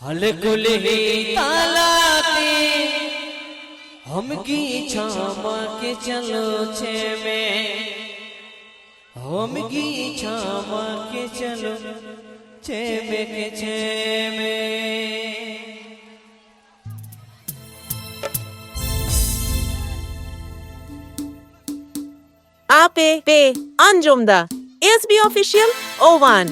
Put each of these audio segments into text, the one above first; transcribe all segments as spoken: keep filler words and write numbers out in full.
ᱟᱞᱮ ᱠᱩᱞᱦᱤ ᱛᱟᱞᱟᱛᱮ ᱦᱚᱢᱜᱤ ᱪᱷᱟᱢᱟ ᱠᱮ ᱪᱟᱞᱚ ᱪᱷᱮᱢᱮ, ᱦᱚᱢᱜᱤ ᱪᱷᱟᱢᱟ ᱠᱮ ᱪᱟᱞᱚ ᱪᱷᱮᱢᱮ ᱠᱮ ᱪᱷᱮᱢᱮ᱾ ᱟᱯᱮ ᱯᱮ ᱟᱸᱡᱚᱢ ᱫᱟ S B Official ᱳᱣᱟᱱ᱾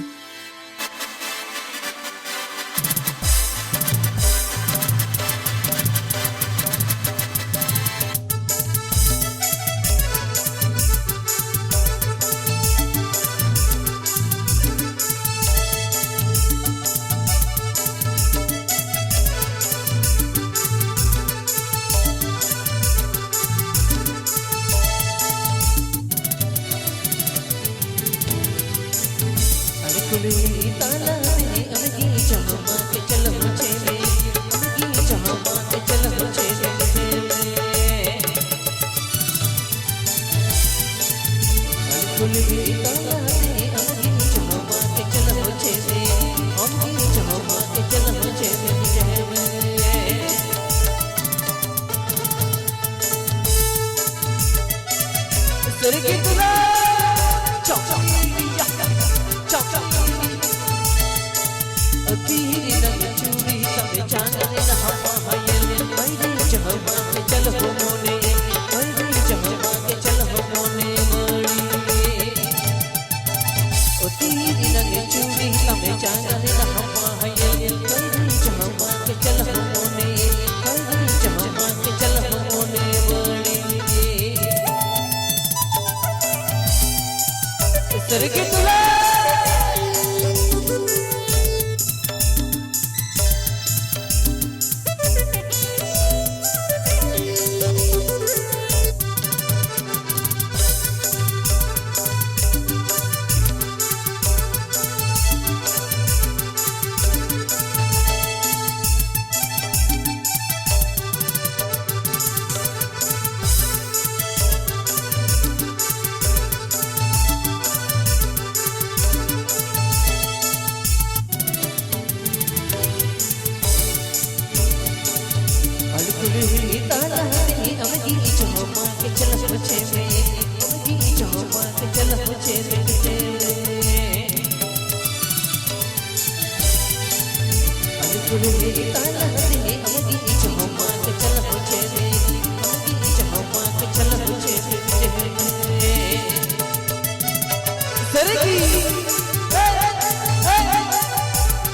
ᱥᱟᱹᱨᱤ ᱜᱮ᱾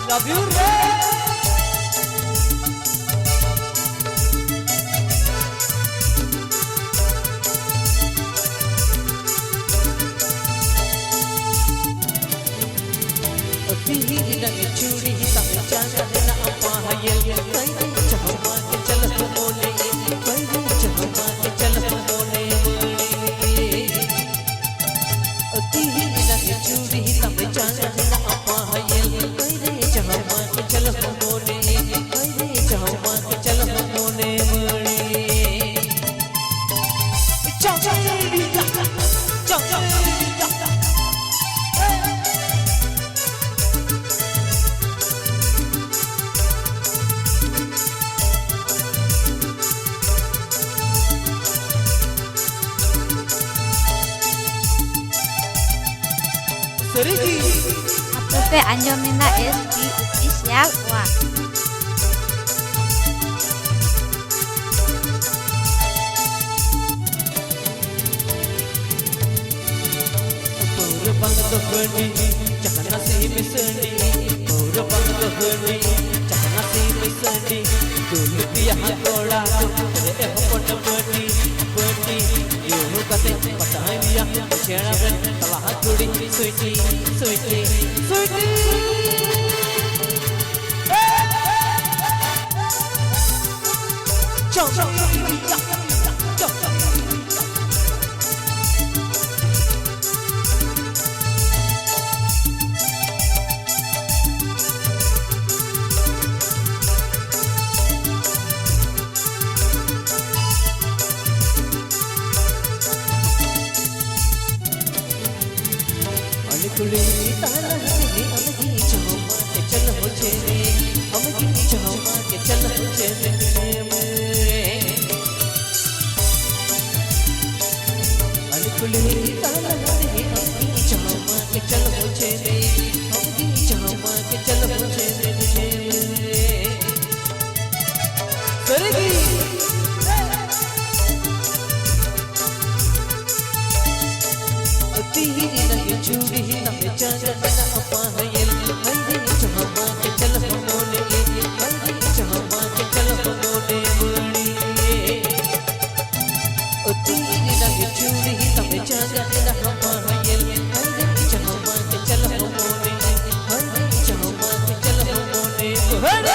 ᱞᱟᱵᱷ ᱭᱩ ᱨᱮ᱾ ᱛᱤᱦᱤᱧ ᱨᱮᱱᱟᱜ ᱪᱩᱲᱤ ᱛᱟᱢ ᱪᱟᱸᱫ ᱨᱮᱱᱟᱜ ᱯᱟᱭᱮᱞ, ᱠᱟᱭᱨᱮ ᱪᱟᱦᱢᱟᱜ ᱪᱟᱞ ᱦᱚ ᱢᱚᱱᱮ, ᱠᱟᱭᱨᱮ ᱪᱟᱦᱢᱟᱜ ᱪᱟᱞ ᱦᱚ ᱢᱚᱱᱮ ᱢᱟᱹᱭ᱾ ᱛᱤᱦᱤᱧ ᱨᱮᱱᱟᱜ ᱪᱩᱲᱤ ᱛᱟᱢ ᱪᱟᱸᱫ ᱨᱮᱱᱟᱜ ᱯᱟᱭᱮᱞ, ᱠᱟᱭᱨᱮ ᱪᱟᱦᱢᱟᱜ ᱪᱟᱞ ᱦᱚ ᱢᱚᱱᱮ, ᱠᱟᱭᱨᱮ ᱪᱟᱦᱢᱟᱜ ᱪᱟᱞ ᱦᱚ ᱢᱚᱱᱮ ᱢᱟᱹᱭ᱾ ᱥᱟᱹᱨᱤ ᱜᱮ᱾ ᱟᱯᱮ ᱯᱮ ᱟᱸᱡᱚᱢ ᱮᱫᱟ S B Official One᱾ ᱯᱟᱹᱣᱨᱟᱹ ᱵᱟᱝ ᱫᱚ ᱦᱟᱺᱰᱤ, ᱪᱟᱠᱷᱱᱟ ᱥᱤᱢ ᱥᱟᱺᱰᱤ᱾ ᱯᱟᱹᱣᱨᱟᱹ ᱵᱟᱝ ᱫᱚ ᱦᱟᱺᱰᱤ, ᱪᱟᱠᱷᱱᱟ ᱥᱤᱢ ᱥᱟᱺᱰᱤ᱾ ᱫᱩᱞ ᱯᱮᱭᱟ ᱦᱟᱛᱚᱲᱟ, ᱨᱮ ᱦᱚᱯᱚᱱ ᱵᱟᱹᱴᱤ, ᱵᱟᱹᱴᱤ᱾ ᱧᱩ ᱠᱟᱛᱮ ᱯᱟᱴᱟᱭ ᱢᱮᱭᱟ, ᱥᱮᱬᱟ ᱨᱮᱱ ᱛᱟᱞᱟ ᱠᱩᱲᱤ᱾ ᱥᱩᱭᱴᱤ, ᱥᱩᱭᱴᱤ, ᱥᱩᱭᱴᱤ᱾ ᱟᱹᱰᱤ ᱠᱩᱲᱤ ᱛᱟᱦᱮᱱᱟ ᱦᱟᱹᱱᱤ, ᱟᱢ ᱜᱮ ᱪᱟᱦᱚ ᱢᱟ ᱠᱮ ᱪᱟᱞ ᱦᱚ ᱪᱮᱱᱮ, ᱟᱢ ᱜᱮ ᱪᱟᱦᱚ ᱢᱟ ᱠᱮ ᱪᱟᱞ ᱦᱚ ᱪᱮᱱᱮ ᱢᱮ᱾ चल मुझे दे, हम भी चाहवा के चल मुझे दे, मुझे दे। सर की। तीर लगे चूड़ी तमे चांद ना पायल, हल्दी चाहवा के चल हम मोने, हल्दी चाहवा के चल हम मोने बड़ी। ओ तीर लगे चूड़ी तमे चांद ना पायल, हल्दी चाहवा के चल हम मोने, हल्दी चाहवा के चल हम मोने बड़ी।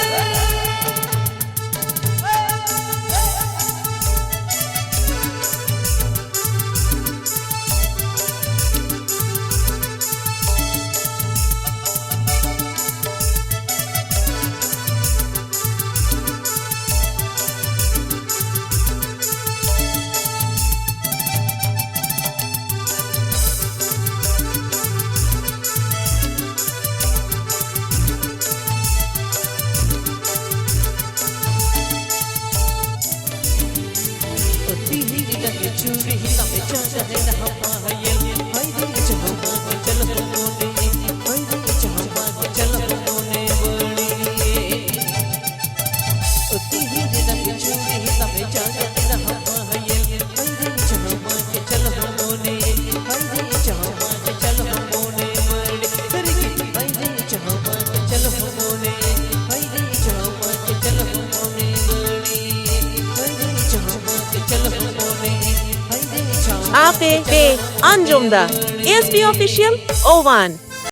ᱟᱯᱮ ᱯᱮ ᱟᱸᱡᱚᱢ ᱫᱟ S B Official ᱳᱣᱟᱱ᱾